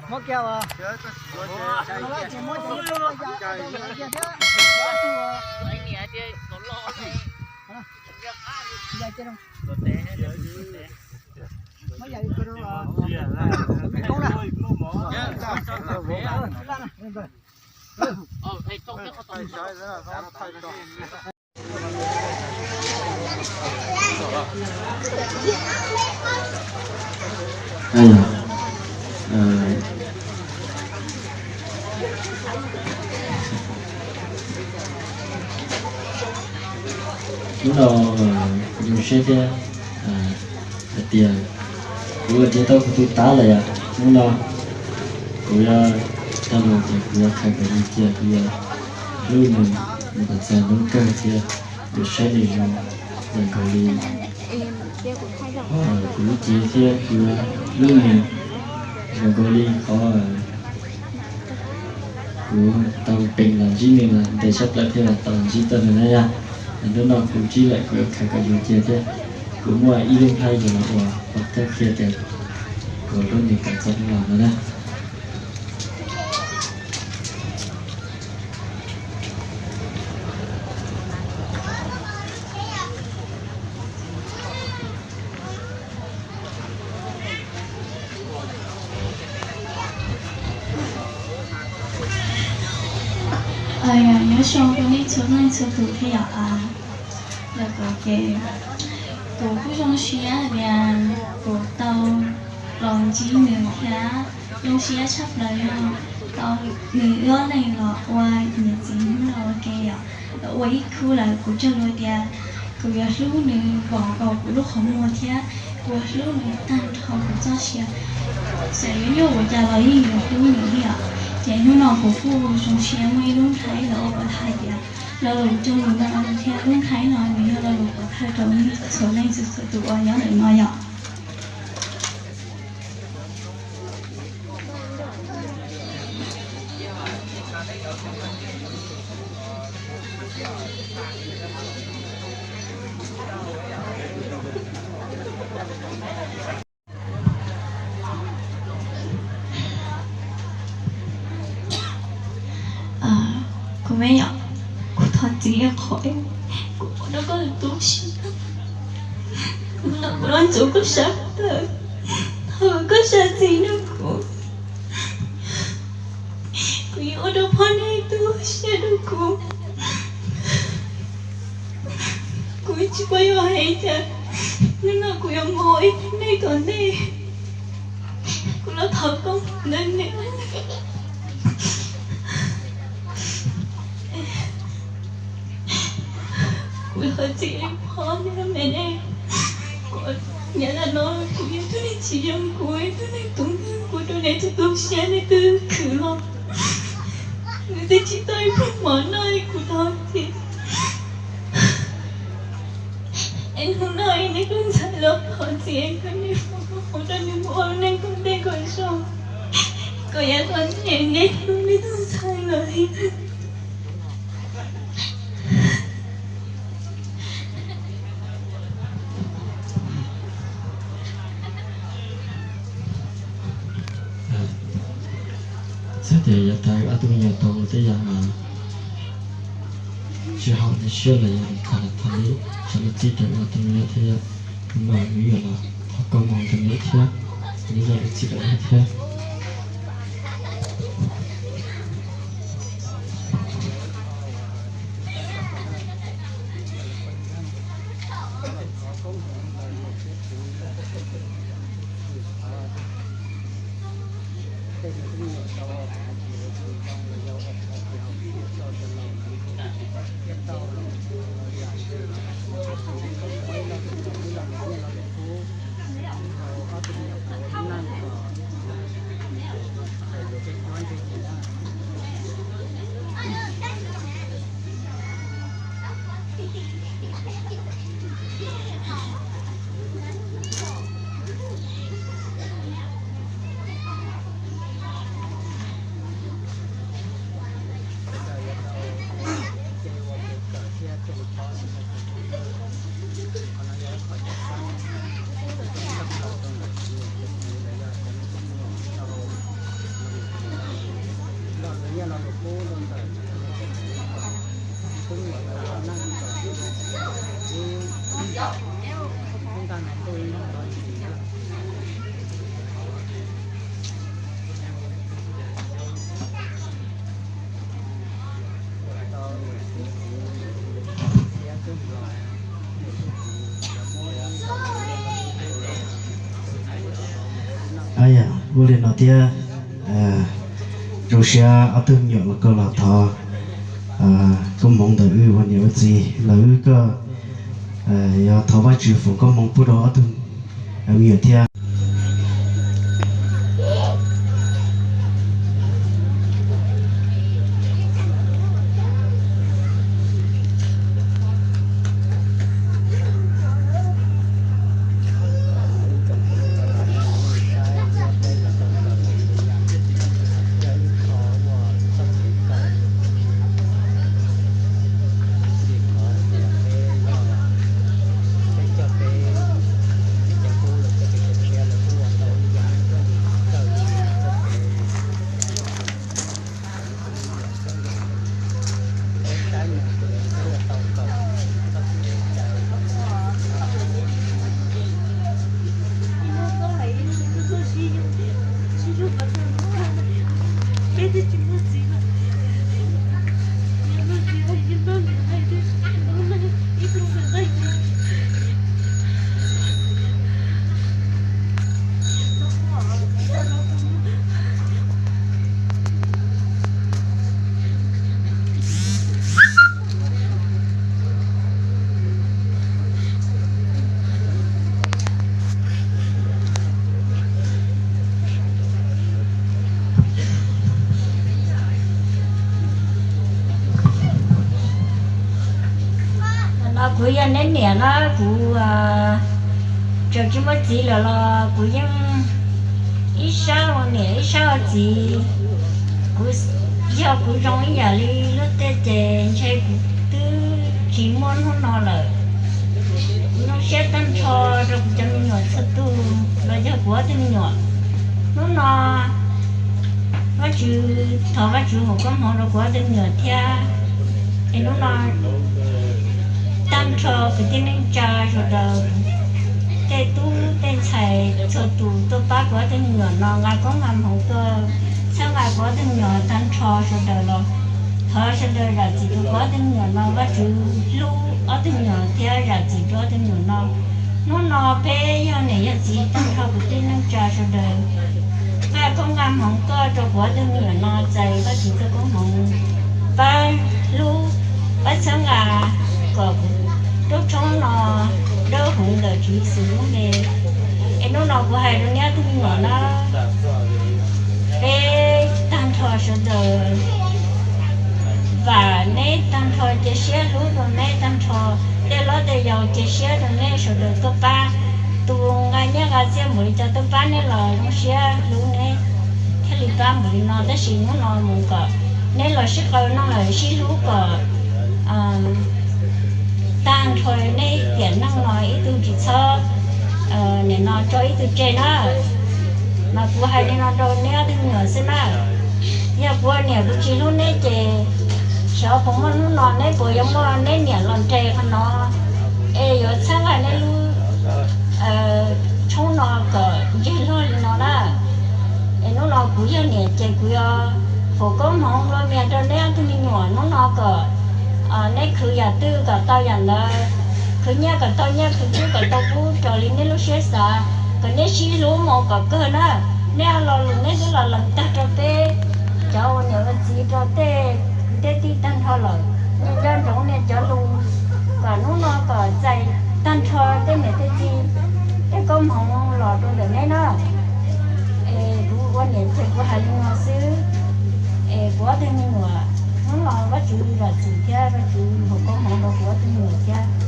Muab kiag as. Hnub no zoo siab thiab hais tias kuv ua tiav tau kuv tus tab lawm yom. Hnub no kuv yuav cog lus tias kuv yuav khaws kom yus cia, kuv yuav hlub nws mus kom txog hnub kawg thiab yuav saib nws zoo zoo nkaus li kuv lub cev thiab kuv yuav hlub nws zoo nkaus li qhov kuv tau peem los ntsib nws los ntev tshaj plaws thiab los tau ntsib tau nws na yom. Hnub no kuv ntsib lawm kuv yuav khaws kom yus cia thiab kuv muaj ib lub nplhaib yus los ua qhov tau qhia tias kuv hlub nws kom txog hnub no na. Nyob zoo rau nej txhua leej txhua tus thiab yom. Yog kuv ces kuv kuj zoo siab hais tias kuv tau los ntsib nws thiab zoo siab tshaj plaws yog tau nws ob leeg los ua niam txiv hnub no ua ke yom. Los ua ib khub lawm kuv cog lus tias kuv yuav hlub nws npaum nkaus kuv lub qhov muag thiab kuv yuav hlub nws tag nrho kuv txoj sia. Txawm yuav nyuaj ua cas los yeej yuav hlub nws li os. Ces hnub no kuv kuj zoo siab muaj ib lub nplhaib los ua kuv hais tias lo lus cog lus no thiab lub nplhaib no nws yog lo lus pov thawj rau nej txhua leej txhua tus uas nyob ntawm no yom. Kuv me yom, kuv thov txim qhov kuv ua rau koj tu siab. Kuv los kuv los ntxuav koj sab tawm, thov koj zam txim rau kuv. Kuv yuav ua rau poj niam tu siab rau kuv. Kuv tsis paub yuav hais cas, hnub no kuv yuav mus ib hnub nej tom ntej. Kuv los thov koj ntawm nej. Kuv thov txim ib qho nej me ne. Kuv nyob ntawm no kuv yog tus neeg tsis zoo, kuv yog tus neeg tub nkeeg, kuv rau nej txhua tus siab nej twb khwv los, nws twb tsis tau ib pluag mov noj kuv thov txim. Es hnub no nej tus ntxhais los thov txim es kom nej foom koob hmoov rau nws mus ua neej tom ntej kom zoo, kom yav tom ntej nej hlub nej tus ntxhais los li. Txhais tias yav tag ob tug me nyuam tau tej yam tsis haum nej siab los yog tag los tag li, sawv daws txij tau ob tug me nyuam thiab yom. Hnub no wb yuav los thov koob hmoov rau nej thiab, nej zam lub txim rau wb thiab. Yog ua li no thiab, zoo siab ob tug me nyuam los koj los thov koob hmoov ntawm wb ua niam ua txiv los wb koj yog thov Vajtswv foom koob hmoov pub rau ob tug me nyuam thiab. Nim no kuv yog neb niam na, kuv tseem tsis muaj txiv lawm los kuv yeej ib sab ua niam ib sab ua txiv. Kuv, yog kuv zoo ib yam li lub tej ces ntshe kuv twb tsis muaj hnub no lawm. Kuv zoo siab tag nrho rau kuv cov me nyuam txhua tus los yog kuv ob tug me nyuam. Hnub no Vajtswv, thov Vajtswv foom koob hmoov rau kuv ob tug me nyuam thiab. Es hnub no tag nrho kwv tij neej tsa sawv daws, tej tub tej ntxhais txhua tus tuaj pab kuv ob tug me nyuam no, nqa koob nqa hmoov tuaj txhawb nqa kuv ob tug me nyuam tag nrho sawv daws los thov sawv daws zam txim rau kuv ob tug me nyuam no, Vajtswv hlub ob tug me nyuam thiab zam txim rau ob tug me nyuam no. Hnub no peb yog niam yog txiv tag nrho kwv tij neej tsa sawv daws nqa koob nqa hmoov tuaj rau kuv ob tug me nyuam no, txais Vajtswv txoj koob hmoov pab hlub, pab txhawb nqa kom kuv lub tshoob no dawb huv ntawm Tswv Yexus lub npe. Es hnub no kuv hais rau neb ob tug me nyuam na, peb tag nrho sawv daws, vam neb tag nrho, cia siab hlub rau neb tag nrho, tej hlob tej yau cia siab rau neb sawv daws tuaj pab. Tus nqa nyiaj nqa txiaj npaum li cas tuaj pab neb los zoo siab hlub neb thiaj li pab npaum li no, tab sis hnub no mus kom neb los sib qawm no lawm, sib hlub kom tag nrho neb tiam neej no ib tug tsis txhob nim no tso ib tug tseg na. Mas kuv hais li no rau neb ob tug me nyuam xwb na. Yog kuv ua niam kuv tsis hlub neb ces xyov puas muaj hnub no, neb puas yuav muaj neb niam los nres qhov no es yuav txhawb nqa neb lub tshoob no kom ntseg log li no na. Es hnub no kuv yog niam ces kuv yuav foom koob hmoov nplua mias rau neb ob tug me nyuam hnub no kom neb khwv yam twg kom tau yam ntawd, khwv nyiaj kom tau nyiaj, khwv kub kom tau kub raws li neb lub siab xav, kom neb sib hlub mus kom kawg na. Neb lo lus neb twb los lees tag rau peb cov ua niam ua txiv, rau tej kwv tej tij tag nrho lawm. Nco ntsoov niam cov lus kom hnub no kom txais tag nrho tej niam tej txiv tej koob hmoov los rau ntawm neb na. Es kuv ua niam ces kuv hais li no xwb. Es kuv ob tug me nyuam, hnub no Vajtswv zam txim thiab Vajtswv foom koob hmoov rau kuv ob tug me nyuam thiab.